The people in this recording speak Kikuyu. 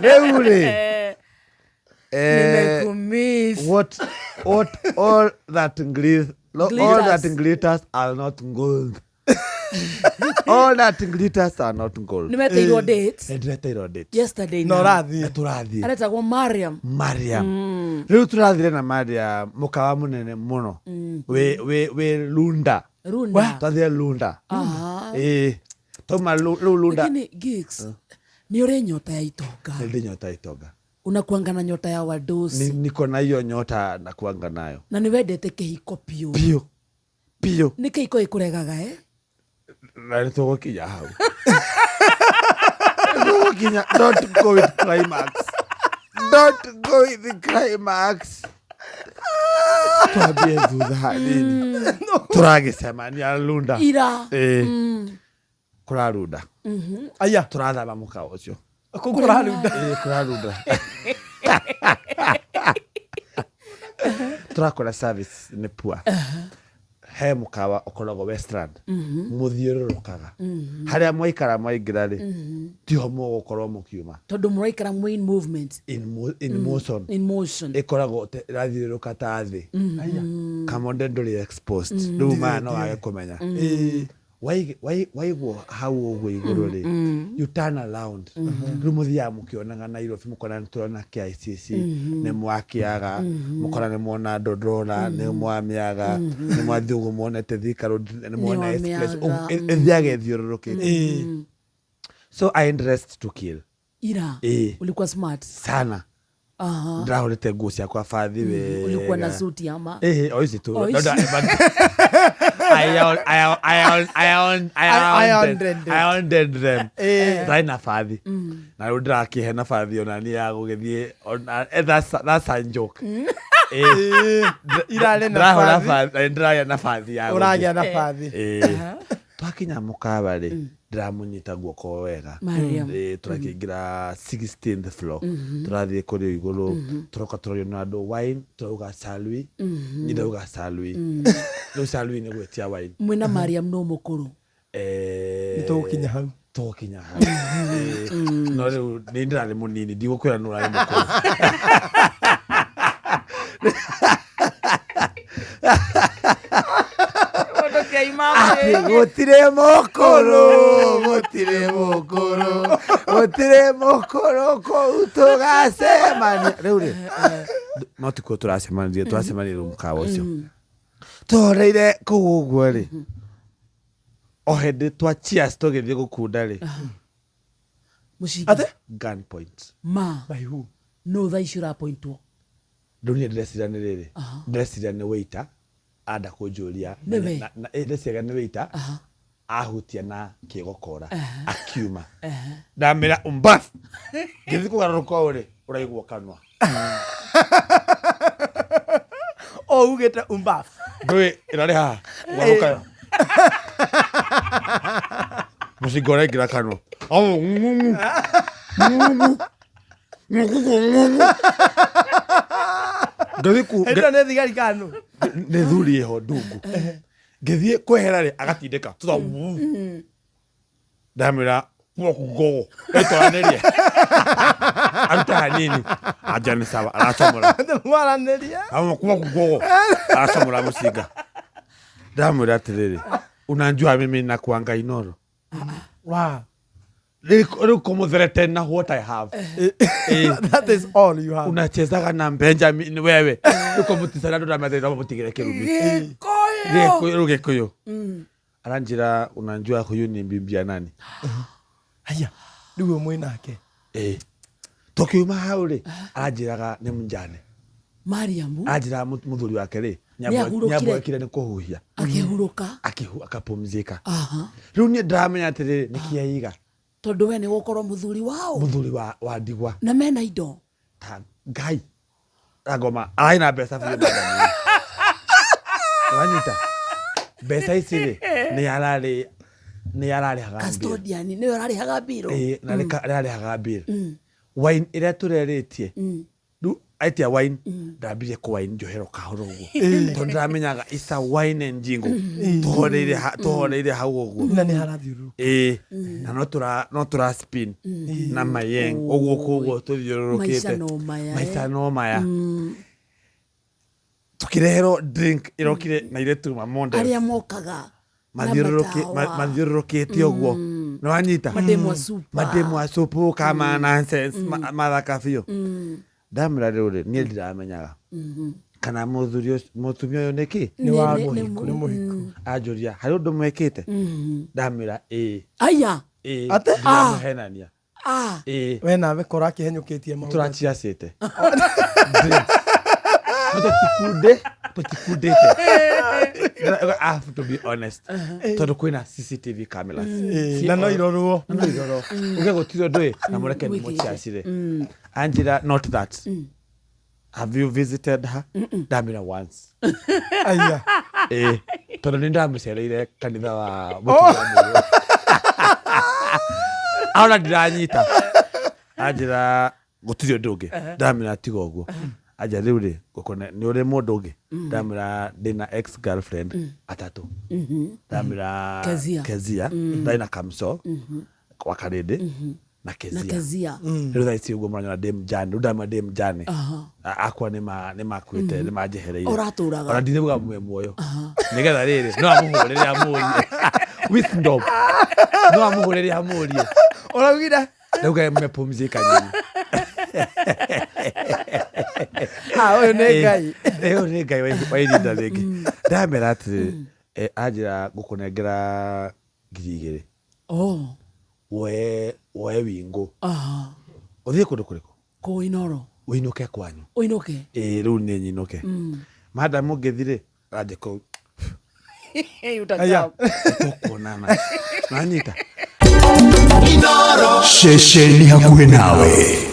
Rĩu rĩ, eh, Nimekumiss. What all that glitters, all Glitters. that glitters are not gold. All that glitters are not gold. Nĩmetĩirwo date Nĩndĩreteirwo date. yesterday. Na Na ũrathiĩ. Na tũrathiĩ. Aretagwo Mariam. Mariam. Rĩu tũrathire na Mariam mũkawa mũnene mũno wĩ Lunda. Runda. Twathire Lunda. Aha. Ĩĩ, twauma rĩu Lunda. Lakini gigs, nĩ ũrĩ nyota ya itonga. Nĩ nyota ya itonga. Unakuanga na nyota ya wadosi. Niko na hiyo nyota nakuanga nayo. Na nĩ wendete kĩhiko biũ. Biũ biũ. Nĩ kĩhiko ĩkũregaga, eh? Na nĩ tũgũkinya hau. Tũgũkinya. Don't go with climax. Don't go with the climax. Twambie thutha hanini. Tũragĩcemania Lunda. Ira. Ĩĩ. Kũrarunda. Aya. Tũrathama mũkawa ũcio. Kũu kũrarunda. Ĩĩ, kũrarunda. Tũrakora service nĩ poor. He mũkawa ũkoragwo Westland, mũthiũrũrũkaga harĩa mwaikara, mwaingĩra rĩ, tiho mũgũkorwo mũkiuma. Tondũ mũraikara mwĩ in movement. In motion. In motion. Ĩkoragwo ĩrathiũrũrũka ta thĩ. Kamonde ndũrĩ exposed rĩu, maya no wage kũmenya. Waigwo hau ũguo igũrũ rĩ, you turn around. Rĩu mũthiaga mũkĩonaga Nairobi, mũkona nĩ tũrona KICC, nĩ mwakĩaga, mũkona nĩ mwona Dodora, nĩ mwamĩaga, nĩ mwathiĩ ũguo muonete Thika Road, nĩ mwona Express. Nĩwamĩaga. Ũguo, ĩthiaga ĩthiũrũrũkĩte. So I dressed to kill. Ira. Ĩĩ. Ulikuwa smart. Sana. Ndĩrahũrĩte nguo ciakwa bathi wega. Ulikuwa na suti ama? Eh, o ici tu. O ici. No, no, but I I ironed ironed it. I ironed them. Eh. Ndarĩ na bathi. Na rĩu ndĩrakĩhe na bathi ona niĩ ya gũgĩthiĩ eh, that's a joke. Eh, Irarĩ na ndĩrahũra bathi. bathi, na ndĩragĩa na bathi ya gũthiĩ. Ũragĩa na bathi. Eh. Twakinya mũkawa rĩ, ndĩramũnyita guoko wega. Mariam. Eh, tũrakĩingĩra 16th floor, tũrathiĩ kũrĩa igũrũ, tũroka tũrorio na andũ wine, tũrauga salui, niĩ ndauga salui. Rĩu salui nĩ gwĩtia wine. Mwĩna Mariam no mũkũrũ? Eh, Nĩ tũgũkinya hau. Tũgũkinya hau. Eh, no rĩu nĩ ndĩrarĩ mũnini, ndigũkwĩra nũ ũrarĩ mũkũrũ. Atĩ gũtirĩ mũkũrũ, gũtirĩ mũkũrũ, gũtirĩ mũkũrũ kũu tũgacemania. Rĩu rĩ, no tikuo tũracemanirie, tũracemanirie rĩu mũkawa ũcio tũhoreire kũu ũguo rĩ, o hĩndĩ twa cheers tũgĩthiĩ gũkunda rĩ, Mũcinga. Atĩ? Gun point. Ma. By who? No thaa ici ũrapointwo? Rĩu niĩ ndĩreciria nĩ rĩrĩ, ndĩreciria nĩ waiter anda kũnjũria. Nĩwe? Ndĩreciria nĩ waiter ahutia na kĩgokora akiuma, ndamĩra umbaf, ngĩthiĩ kũgarũrũka ũũ rĩ, ũraigua kanua. O ugĩte umbaf. Ndũĩ ĩrarĩ haha ũgarũka, mũcinga ũraingĩra kanua. Au, ngungu, ngungu, ngungu, ngungu. Ngĩthiĩ Hĩndĩ ĩyo nĩ thigari kanu. Nĩ thuri ĩho ndungu. Ngĩthiĩ kwehera rĩ, agatindĩka tutha, ndamwĩra kuo kugogo ĩtwaranĩrie, arute hanini, anja nĩ sawa, aracomora. Mwaranĩria. Ama kuwa kugogo aracomora mũcinga. Ndamwĩra atĩrĩrĩ, unanjua mimi nakuanga Inoro. Wow. Rĩu kũmũthreaten na what I have. Eh. That is all you have. Unachezaga na Benjamin wewe. Rĩu kũmũticana andũ ndamethaitha mũtigĩre kĩrumi. Gĩkũyũ. Gĩkũyũ, rĩu Gĩkũyũ aranjĩra, unanjua huyu ni bibi ya nani? Aya. Rĩu we mwĩ nake. Eh, tũkiuma hau rĩ, aranjĩraga nĩ mjane. Mariamu. Aranjĩraga mũthuri wake rĩ Nĩahurũkire. nĩamwekire nĩ kũhuhia. Akĩhurũka. Akapumzika. Rĩu niĩ ndĩramenya atĩrĩrĩ, nĩkĩ aiga? Tondũ we nĩ gũkorwo mũthuri wao. Mũthuri wa ndigwa. Na mena indo. Ta ngai agoma ararĩ na mbeca biũ madam. Ũranyita mbeca ici rĩ, nĩ ararĩhaga bill. Custodian nĩwe ũrarĩhaga mbirũ. Ĩĩ, na nĩ ararĩhaga bill, wine ĩrĩa tũrerĩtie rĩu. Aitia wine, ndambirie kũ wine njohero kahora ũguo tondũ ndĩramenyaga it's a wine and jingle. Tũhoreire hau ũguo. Na nĩ harathiũrũrũka. Ĩĩ, na no tũra spin na mayeng ũguo koguo tũthiũrũrũkĩte. Maica no maya, Maica no maya. Tũkĩreherwo drink ĩrokire na irĩtu ma models. Arĩa mokaga na matawa. Mathiũrũrũkĩte ũguo nĩwanyita. Mademu a super. Mademu a supu kama nonsense mathaka biũ. Ndamwĩra rĩu rĩ, niĩ ndiramenyaga kana mũthuri ũcio, mũtumia ũyũ nĩkĩ. Nĩ wa Nĩ- mũhiku, nĩ mũhiku. Anjũria harĩ ũndũ mwĩkĩte, ndamwĩra ĩĩ. Aya. Ĩĩ. Ate? Ndiramũhenania. Ah. Ĩĩ. We nawe kora akĩhenyũkĩtie maũndũ. Tũrachiacĩte no tũtikundĩte. I have to be honest tondũ kwĩna CCTV cameras. Ĩĩ, na no irorwo. Na no irorwo uge gũtirĩ ũndũ ĩ na mũreke nĩ mũchiacire. Anjĩra, not that, have you visited her? Ndamĩra once. Aya. Ĩĩ, tondũ nĩ ndamũcereire kanitha wa mũtumia mũrũ aona ndiranyita. Anjĩra gũtirĩ ũndũ ũngĩ. Ndamĩra tiga ũguo. Anjĩra rĩu rĩ ngũkone nĩ ũrĩ mũndũ ũngĩ. Ndamĩra ndĩna ex girlfriend atatũ. Ndamĩra Kezia. Kezia, ndarĩ na Kamso wa Karĩndĩ na Na Kezia. Kezia. Rĩu thaa ici ũguo mũranyona ndĩ mjane, rĩu ndamĩra ndĩ mjane. Akwa nĩ makuĩte, nĩ manjehereire. Ũratũraga. Ona ndinauga mwĩ muoyo nĩgetha rĩrĩ no amũhũrĩre amũrie wisdom, no amũhũrĩre amũrie. Ũraugire? Ndauga mmepumzika nyinyi. Ah, ũyũ nĩ Ngai. Ũyũ nĩ Ngai wa ihinda rĩngĩ. Ndamera atĩrĩrĩ, anjĩra ngũkũnengera 2000. Oh. Woe wingũ. Aha. Ũthiĩ kũndũ kũrĩkũ? Kũ Inoro. Ũinũke kwanyu. Ũinũke. Ĩĩ, rĩu nĩ nyinũke. Madam ũngĩthi rĩ aranjĩ kũu. Aya. Tũkuonana nanyita. Ceceni hakuhĩ nawe.